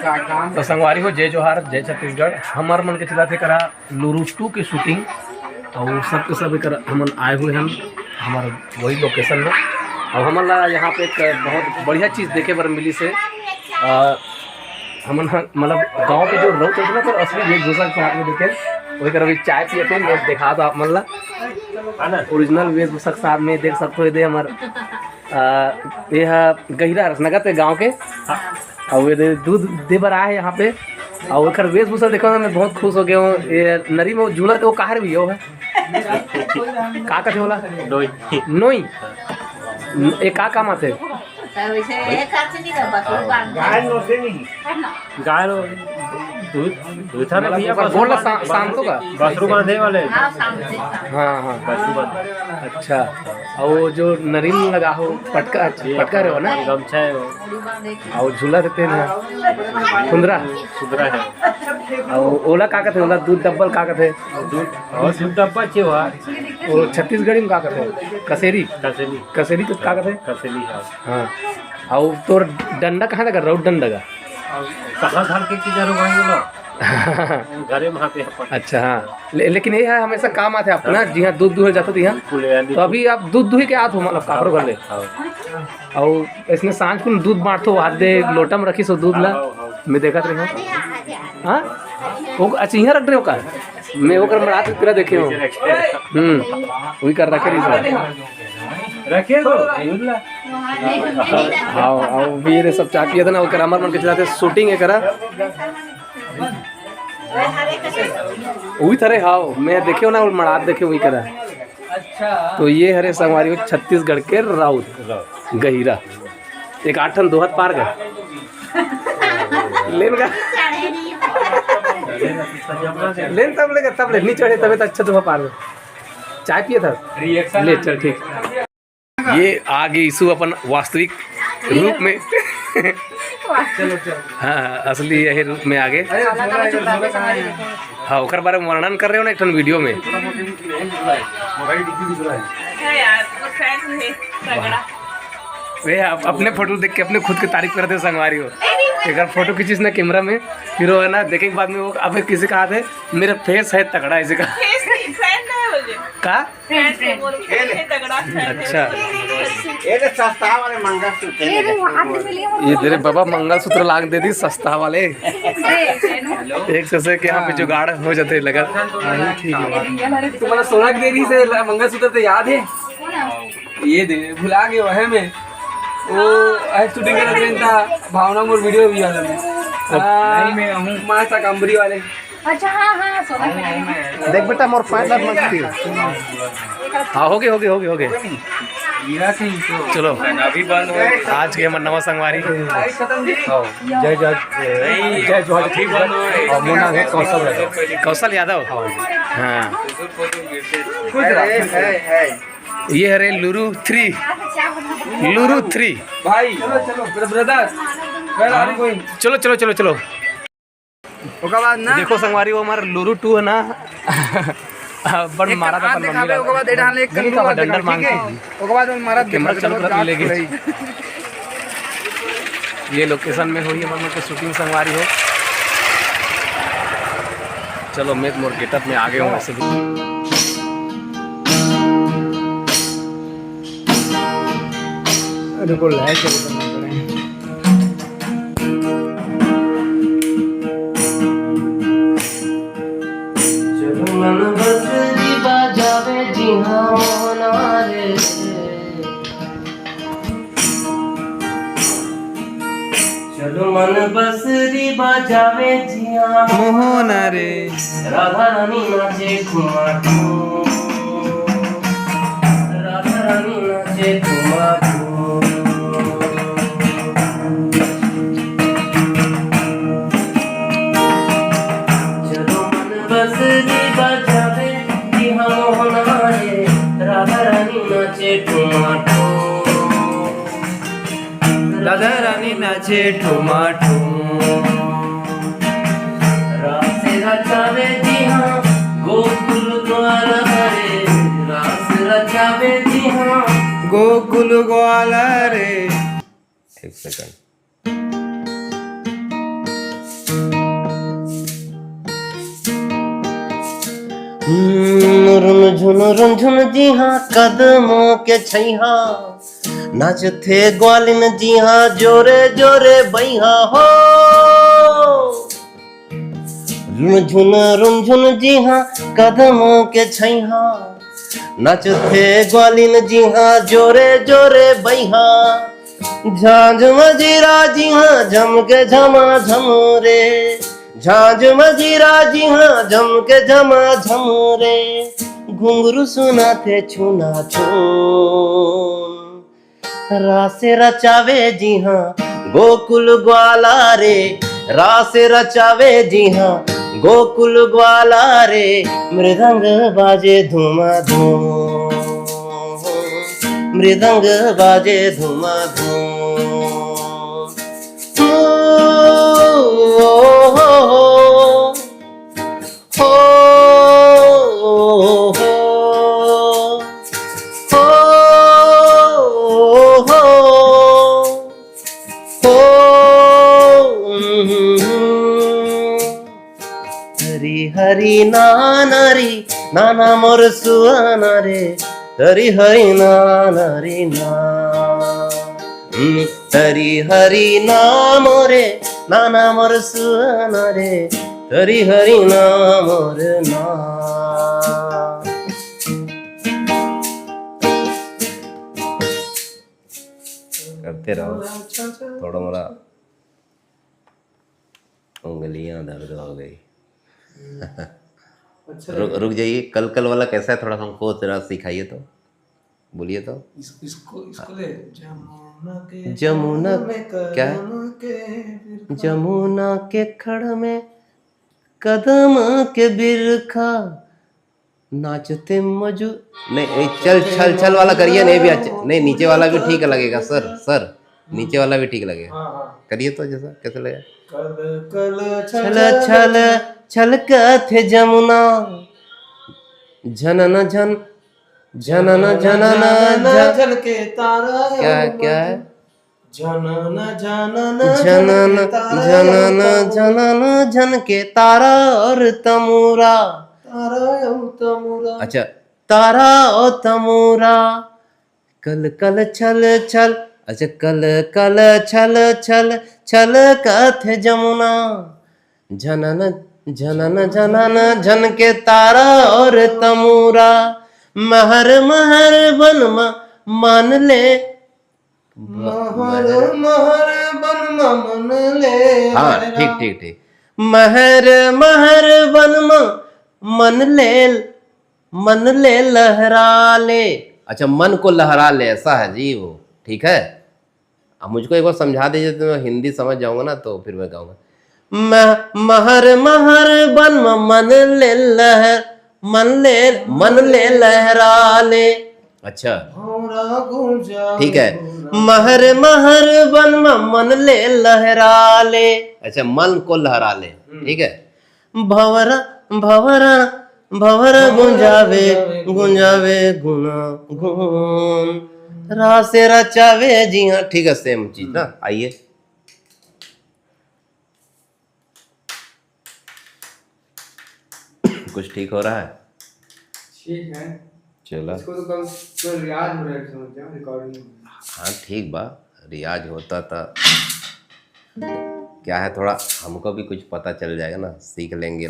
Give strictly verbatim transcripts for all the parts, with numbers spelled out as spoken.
तो संगवारी हो, जय जोहार, जय छत्तीसगढ़। हमर मन के चलत हे करा लुरु टू के shooting, अउ सब के सब एकर हमन आए हुए हन हमर वही location में। अउ हमन ला यहाँ पे एक बहुत बढ़िया चीज़ देखे बर मिली से, अ, हमन ह-, मतलब गाँव के जो रउत होथे ना, ओकर असली वेशभूषा के साथ में देखे, वही कर अभी चाय पिए थे, मैं देखा था आप मन ला original वेशभूषा के साथ में देख सकते हो, ये दे हमर, अ, ये ह गहिरा रसनगर ते गाँव के, अउ ये दे दूध दे बर आए हे यहाँ पे, अउ एकर वेशभूषा देखो ना, मैं बहुत खुश हो गया हूँ। ये नरी में वो झूला तो वो काहर भी हो है, का कथे होला? नोई। नोई। ये का काम आथे? तब इसे एक हाथ से नहीं था, बस वो बांध गाय लो से नहीं। गाय लो, दूध, दूध था ना मतलब भैया, ओकर बसरू गोड़ ला बांध-, सा-, सांतो का? बसरू बांधे वाले। हाँ, सांते, सांते। हाँ, हाँ। बसरू बांध। अच्छा, अउ वो जो नरी में लगा हो, पटका, ये पटका रहे हो ना? गमछा है वो। अउ झूला देते हैं ना, खुंदरा। खुंदरा है। अउ ओला का कथे? ओला दूध डब्बल का कथे? दूध, और दूध डब्बा छे हुआ। वो छत्तीसगढ़ी में का कथे? कसेरी। कसेरी। कसेरी के का कथे? कसेरी, हाँ। हाँ। अउ तोर डंडा कहाँ लगा? रउत डंडा का? कहाँ धर के किधर हो भाई बोलो? घरे में हाथे अपन। अच्छा, हाँ। ले-, लेकिन ये है, हमेशा काम आथे आपको ना, हाँ। जी हाँ, दूध दूहे जाते तो यहाँ। बिल्कुल, यार, तो अभी आप दूध दूही के आत हो, मतलब, काकरो घर ले? हाँ। अउ इसने सांझ को दूध बांटथो, हाथ दे, लोटा में रखी सो दूध ला। हाँ, हाँ। मैं देखत रहे हूँ। हाँ? वो, अच्छा, यहाँ रख रहे हो का? मैं ओकर मरात के पूरा देखे हूँ। हम्म, वही कर रखे रही सो। रखे दो, दूध ला। हाँ, हाँ, भी ये सब चाय पिए थे ना, ओकर हमर मन के चलाते shooting है करा। वही थरे, हाँ, मैं देखे हो ना, वो मरात देखे वही करा। अच्छा। तो ये हरे संगवारी हो छत्तीसगढ़ के राउत गहिरा। एक आठ ठन दोहत पार गए। लेन का। लेन तब लेगा, तब ले, नहीं चढ़े तबे तो अच्छा दोहा पार गए। चाय पिए था? ले, चल ठीक। ये आ गए यीशु अपन वास्तविक रूप में। हाँ, हाँ, असली यही रूप में आ गए। हाँ, ओकर बारे में वर्णन कर रहे हो ना एक ठन video में। अच्छा यार, वो fan है, तगड़ा। वे आप अपने फोटो देख के अपने खुद की तारीफ करते हो संगवारी हो। एक फोटो खींचिस ना कैमरा में, फिर वो है ना, देखे के बाद में वो अबे किसी का हाथ है, मेरा face है तगड़ा इसी का। Face नहीं, fan नहीं बोले। का? Fan, fan। बोल, fan है तगड़ा, fan। अच्छा। ये तो सस्ता वाले मंगलसूत्र ये है। तो हाथ में लिए ये तेरे बाबा मंगलसूत्र लाग दे दी सस्ता वाले। एक से, से के यहाँ पे जुगाड़ हो जाते लगा। हाँ, ठीक है। तुम्हारा सोना के देरी से ला-, मंगलसूत्र तो याद है? ये दे, भुला गए वह में। वो आज shooting करत रहे था, भावना मोर video भी वाला में। हाँ, नहीं, मैं हूँ। माँ शाकंभरी वाले। अच्छा, हाँ, हाँ, सोना के। देख बेटा, मोर पैंट हाथ मत छू। हाँ, हो गए, हो गए, हो गए, हो गए। चलो, अभी बंद हो। आज के हमर नवा संगवारी। हाँ, जय, जय, जय जोहार। अभी बंद हो। और मोर नाम है कौशल यादव। कौशल यादव? हाँ। खुश रह, खुश रह। ये हरे लुरु थ्री, लुरु थ्री। भाई, चलो, चलो, मेरे brother, मैं आ रहा हूँ कोई। चलो, चलो, चलो, चलो। ओकर बाद ना देखो संगवारी, वो हमार लुरु टू है ना। बड़ एक मारा था हाथ अपन दिखावे, मम्मी ला। ओकर बाद एडा हाथ ले एक गली का डंडा मांग के। ओकर बाद मारा कैमरा दिखा चालू दो, कर हाथ लेगी। ये location में हुई हमारे लोग की shooting संगवारी हो। चलो, मैं तो मोर getup में आ गया हूँ वैसे भी। अरे, को light चालू करना पड़ेगा। चलो मन बसरी बजावे जी हाँ मोहना रे। चलो मन बसरी बजावे जिया मोहना रे। राधा रानी नाचे ठुमा ठुम। राधा रानी नाचे ठुमा ठुम। चलो मन बसरी बजावे जिया मोहना रे। राधा रानी नाचे ठुमा ठुम। राधा रानी नाचे ठुमा ठुम। रास रचावे जी हाँ गोकुल ग्वाला रे। रास रचावे जी हाँ गोकुल ग्वाला रे। एक second। रुनझुन रुनझुन जिहां कदम के छैहा, नाचथे ग्वालिन जिहां जोरे जोरे बइहा हो। रुनझुन रुनझुन जिहां कदम के छैहा, नाचथे ग्वालिन जिहां जोरे जोरे बइहा। झांझ मजीरा जिहां जम के झमाझम रे, झांझ मजीरा जिहां जम के झमाझम रे, घुंघरू सुनाथे छुना छुन। रासे रचावे जिहां गोकुल ग्वाला रे, रासे रचावे जिहां गोकुल ग्वाला रे, मृदंग बाजे धुमा धूम, मृदंग बाजे धुमा धूम। ओ, ओ, ओ, ओ। हो, हो, हो, हो, हो। हरी हरी नाना री, नाना मोर सुआना रे, हरी हरी नाना री ना। हम्म, हरी हरी नाम रे, नाना मोर सुआना रे, हरी हरी नाम रे ना। करते रहो, थोड़ा मोरा उंगलियां दर्द हो गई। अच्छा रुक, लगा। रुक जाइए, कल कल वाला कैसा है, थोड़ा हमको जरा सिखाइए तो, बोलिए तो। इस, इसको इसको ले, जमुना के जमुना, कदम में क्या? कदम के बिरखा। जमुना के खड़ में कदम के बिरखा, नाचते मजू, नहीं, नहीं, चल, छल छल वाला करिए, नहीं भी अच्छा, नहीं, नीचे वाला भी ठीक लगेगा सर, सर, नीचे वाला भी ठीक लगेगा। हाँ, हाँ। करिए तो, जैसा कैसे लगेगा? कल कल छल छल छल छल कथे जमुना, झनन झन, झनन झनन झन। झलके तारा क्या है, क्या है? झनन झनन झनन झनके तारा झनन और झनके तारा और तमूरा। तारा और तमूरा। अच्छा, तारा और तमूरा। कल कल छल छल, अच्छा, कल कल छल छल छल कथे जमुना। झनन झनन झनन झनके तारा और तमूरा। महर महर बन म-, मान ले। महर महर बन म मन ले। हाँ, ठीक, ठीक, ठीक। महर महर बन म मन ले, मन ले लहरा ले। अच्छा, मन को लहरा ले, ऐसा है जी वो, ठीक है। अब मुझको एक बार समझा दीजिए तो मैं हिंदी समझ जाऊंगा ना, तो फिर मैं गाऊंगा। म-, महर महर बन म-, मन ले लहर, मन ले, मन ले लहरा ले। अच्छा, ठीक है। महर महर बन म-, मन ले लहरा ले। अच्छा, मन को लहरा ले, हम्म। ठीक है। भंवरा भंवरा भंवरा गुंजावे, गुंजावे गुना गुन। रासे रचावे जिहां, ठीक है, सेम चीज ना। हम्म। आइए, कुछ ठीक हो रहा है? ठीक है। चला। इसको तो कल, कल रियाज हो रहा है, समझ जाओ, रिकॉर्डिंग हो रहा है। हाँ, ठीक बा, रियाज होता था। क्या है, थोड़ा हमको भी कुछ पता चल जाएगा ना, सीख लेंगे।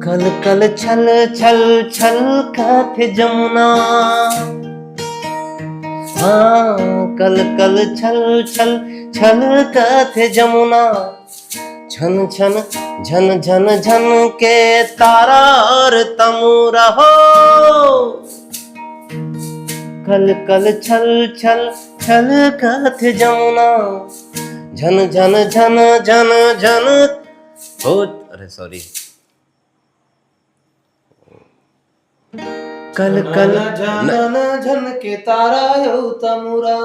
कल कल छल छल छल कथे जमुना। हाँ, कल कल छल छल छल कथे जमुना। छन छन झन झन झनके तारा और तमूरा हो। कल कल छल छल छल कथे जमुना। झन झन झन झन झन हो, अरे सॉरी। कल कल झन न- झन झनके तारा और तमूरा।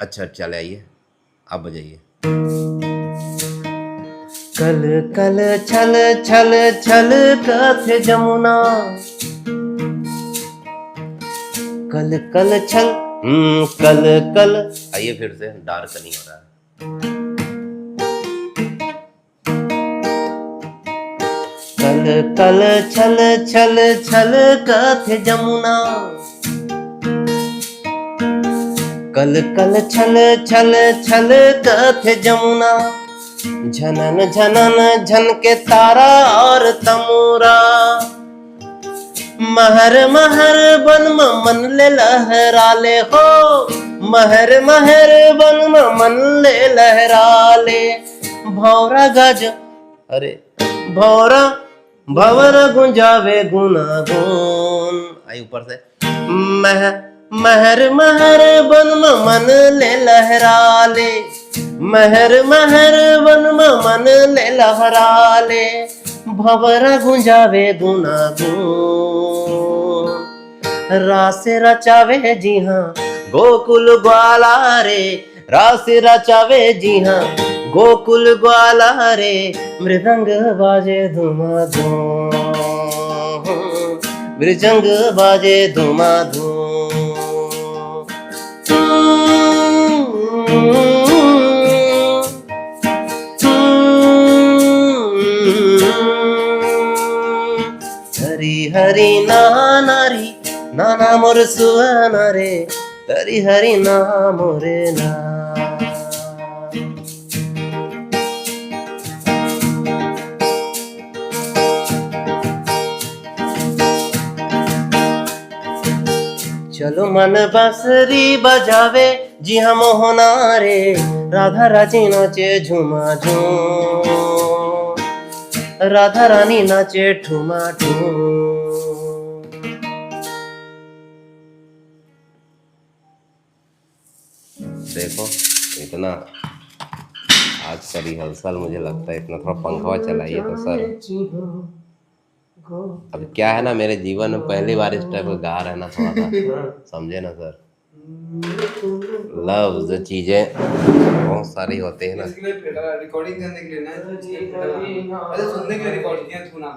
अच्छा, चले आइए, आप बजाइए। कल कल छल छल छल कथे जमुना। कल कल छल, हम्म, कल कल। आइए, फिर से डार्क नहीं हो रहा है। कल छल छल छल कथे जमुना, कल कल छल छल छल कथे जमुना, झनन झनन झनके तारा और तमूरा। महर महर बन म मन ले लहरा ले हो, महर महर बन म मन ले लहरा ले। भौरा गज, अरे, भौरा भवर गुंजावे गुनागुन। आई ऊपर से, मह महर महर बन म मन ले लहरा ले, महर महर बन म मन ले लहरा ले। भवरा गुंजावे गुनागुन, रास रचावे जिहां गोकुल ग्वाला रे, रास रचावे जिहां गोकुल ग्वाला रे। मृदंग बाजे धुमा धूम, मृदंग बाजे धुमा धूम। हरी हरी ना नारी, ना ना मोर सुअना रे, हरी हरी ना मोरे ना। चलो मन बंसरी बजावे जिहां मोहना रे, राधा राजी नाचे झूमा झूम, राधा रानी नाचे ठुमा ठूम। देखो, इतना आज का रिहर्सल मुझे लगता है इतना थोड़ा पंखवा चलाइए तो सर। अब क्या है ना, मेरे जीवन में पहली बार इस टाइप का गा रहे ना, थोड़ा सा समझे ना सर। लफ्ज चीजें बहुत सारी होते हैं ना। इसके लिए रिकॉर्डिंग करने के लिए ना, इसके लिए अरे सुनने के लिए रिकॉर्ड किया तू ना।